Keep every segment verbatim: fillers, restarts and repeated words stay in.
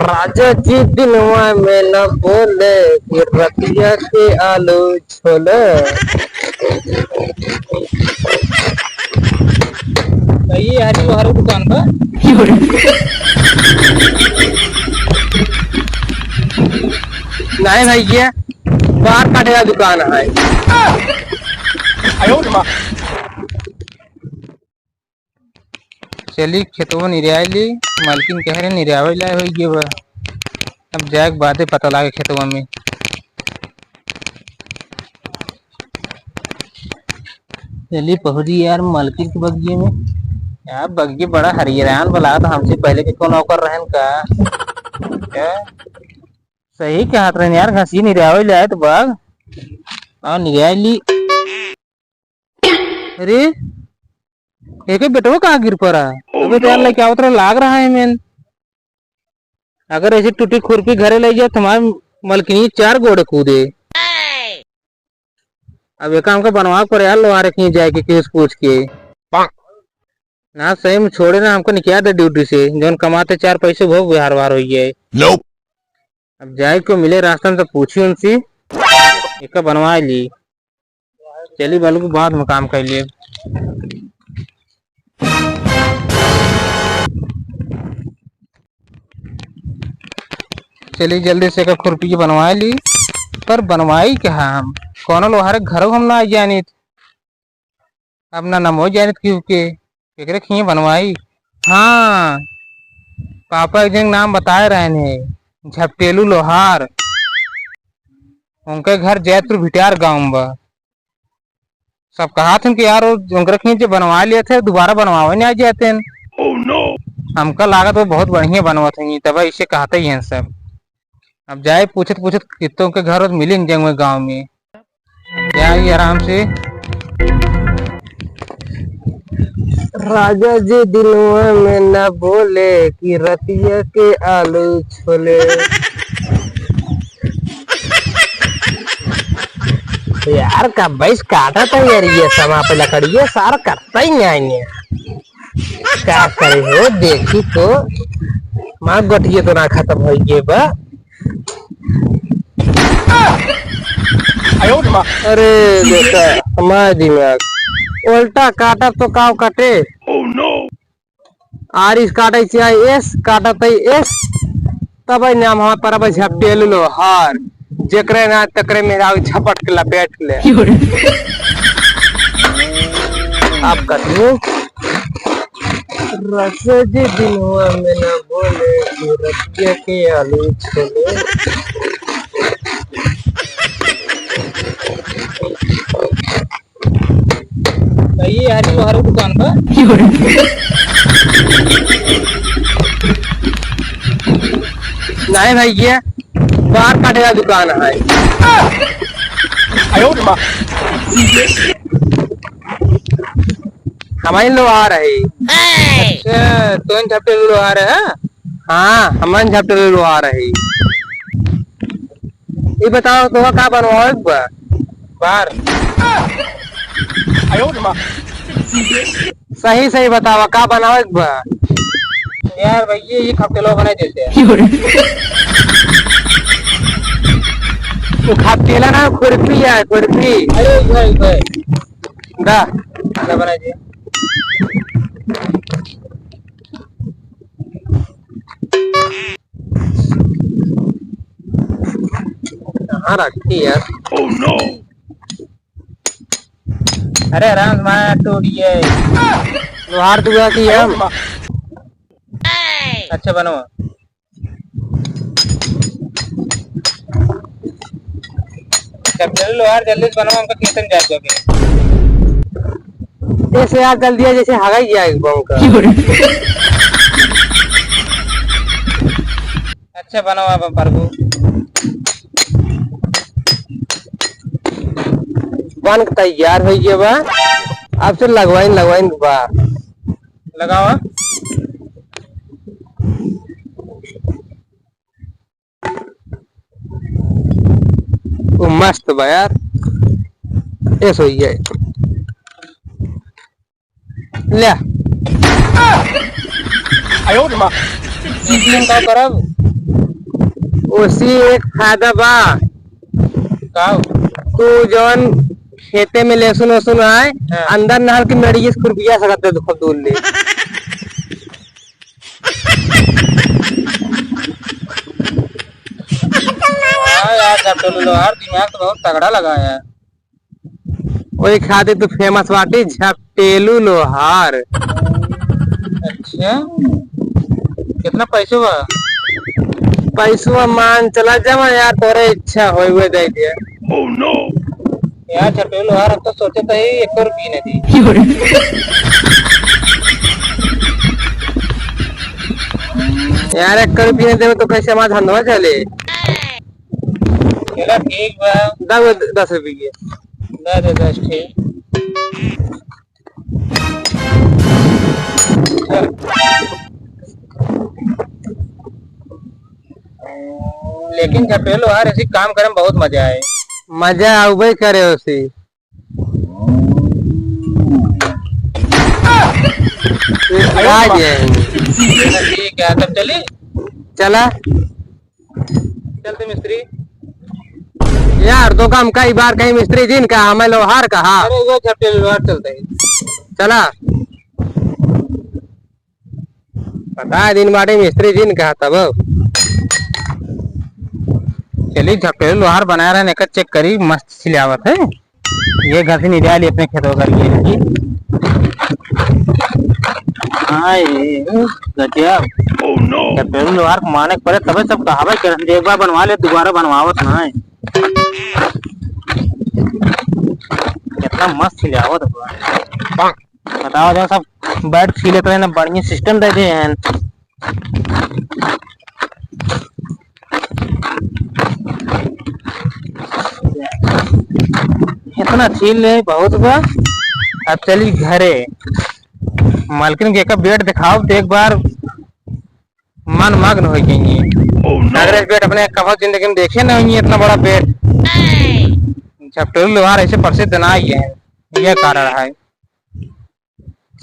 राजा जी दिनवा में न बोले कि रतिया के आलू छोले। तो ये है जो हर दुकान पर। नहीं भाई, ये बार काटे का दुकान है। चली खेतवा निराई ली, मालकिन कह रहे निरावे लाए होई गए बा। अब जाए के बादे पता लागे खेतवा में। चली पहुँची यार मालकिन के बगिये में। यार बगिये बड़ा हरियरान बा, तो हमसे पहले के कौन ओकर रहन का? क्या? सही कहत रहन यार, घसी निरावे लाए तो बाग। और निराई ली। अरे, एके बेटवा कहाँ गिर पड़ा? अबे तो यार, लेके आवत रहा, लाग रहा है मेन। अगर ऐसे टूटी खुरपी घरे ले जाए, तुम्हारे मलकिनी चार गोड़े कूदे। अब एका हमका बनवा कर यार, लोहारे कहीं जाए के, केस पूछ के। ना, सही में छोड़े ना, हमको निकाल दे ड्यूटी से, जौन कमाते चार पैसे वो बिहार बार होई है। अब जाए को मिले रास्ता में तो पूछी उनसे, एका बनवा ली। चली बलकि बाद में काम कर लिए। चली जल्दी से एका खुरपी बनवा ली, पर बनवाई कहाँ हम? कौनो लोहारे घरों हम ना जानित, अब ना नमो जानित केहू के, केकरे खिए बनवाई। हाँ, पापा एक जन नाम बताए रहन है, झपटेलू लोहार। उनके घर जैतपुर भिटार गाँव में बा। सब कहत हन कि यार, वो उनकरे खींच जे बनवा लिए थे, दोबारा बनवावे नहीं आ जाते हैं। हमका लागत वो बहुत बढ़िया बनवत हैं, तब इसे कहते ही हैं सब। अब जाए पूछत पूछत कितों के घर मिली न जंगवे गाँव में। जाए आराम से। राजा जी दिनवा में ना बोले कि रतिया के आलू छोले। यार, कब बैस काटा था यार, ये समा पे लकड़िए सार करता ही नहीं है। का करे हो, देखी तो, माँ गोटिए तो ना खत्म हो गए बा। अरे बेटा, हमारे दिमाग उल्टा काटा तो काव काटे। आर इस काटे चाहे एस, काटत है एस, तब ही नाम हमारे पर अब झपटेल लो हार, जेकरे ना तकरे में आग झपट के लपेट ले। आप कथी? रस जे दिनवा में ना बोले, कि रतिया के आलू छोले। तो ये है जो हर दुकान पर। नहीं भाई, ये बार काटे का दुकान है। आयो रे माँ। हमारे लोहार है। अच्छा, तो इन झपटे लोहार है, हाँ? हाँ, हमारे झपटे लोहार है। ये बताओ, तो का बनवावे के बा? बार। सही सही बतावा, का बनावे के बा? यार भैया, ये खपटेलवा बनाई देते हैं। वो खपटेला ना, खुरपी है, खुरपी। अरे भाई, भाई। दा। दा बनाई दे। कहाँ रखी यार? Oh no! अरे आराम से मार, टूट गया। लोहार दुआ की हम। अच्छा बनो। चल लोहार, जल्दी से बनो, हमका खेतन जाए के। ऐसे यार जल्दी आ, जैसे हगाई जाए गाँव का। अच्छा बनावा बा प्रभु। बन के तैयार हो गया बा। अब से लगवाइन, लगवाइन बा। लगावा। वो मस्त बा यार। ऐसा ही है। ले। आयो रे माँ। इतने का करब? ओसी एक फायदा बा। का? तू जौन खेते में लहसुन वहसुन आए, हाँ। अंदर नहल के मेड़िए से खुरपिया सकत है, खूब दूर ले। हाँ यार, झपटेलू लोहार दिमाग तो बहुत तगड़ा लगा है। वही खातिर तू famous बाटी, झपटेलू लोहार। अच्छा, कितना पैसो बा? पैसवा मान चला, जमा यार तोरे इच्छा होई, वो दे दिया। Oh no! यार झपटेलू लोहार, अब तो सोचे तो ही एक रुपये न दी। यार, एक रुपये न देवे तो कैसे हमारा धंधा चले? चला ठीक बा। दा वो दस रुपये के। दे दे दस ठे। चल। लेकिन झपटेलू लोहार, ऐसी काम करे में बहुत मजा आए। मजा आउबे करे ओसी। आ जाए। ठीक है, तब चली। चला। चलते मिस्त्री। यार, तो काम कई बार कहीं मिस्त्री जिन का, हमें लोहार कहा। अरे, वो झपटेलू लोहार चलते हैं। चला। पता है, दिन बाटे मिस्त्री जिन कहा तब। चली, झपटेलू लोहार बनाए रहे, एकर check करी, मस्त सिलावत है। ये घर से निकाली अपने खेतों का लिए। हाँ, ये गजब। Oh no! झपटेलू लोहार को माने के पड़े, तबे सब कहावे के रहन, एक बार बनवा ले, दोबारा बनवावत ना है। कितना मस्त सिलावत है। बताओ, जो सब बैठ खिले तो है ना, बढ़िया system दे दे हैं। इतना छील ले, बहुत बा। अब चली घरे। मालकिन के एक bed दिखाओ तो एक बार मन मग्न हो जाएंगे। Oh no! अगर इस bed अपने कबो जिंदगी में देखे ना होंगे, इतना बड़ा bed। झपटेलू लोहार ऐसे प्रसिद्ध ना ही है, ये कारण है।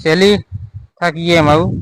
चली, थक गए मऊ।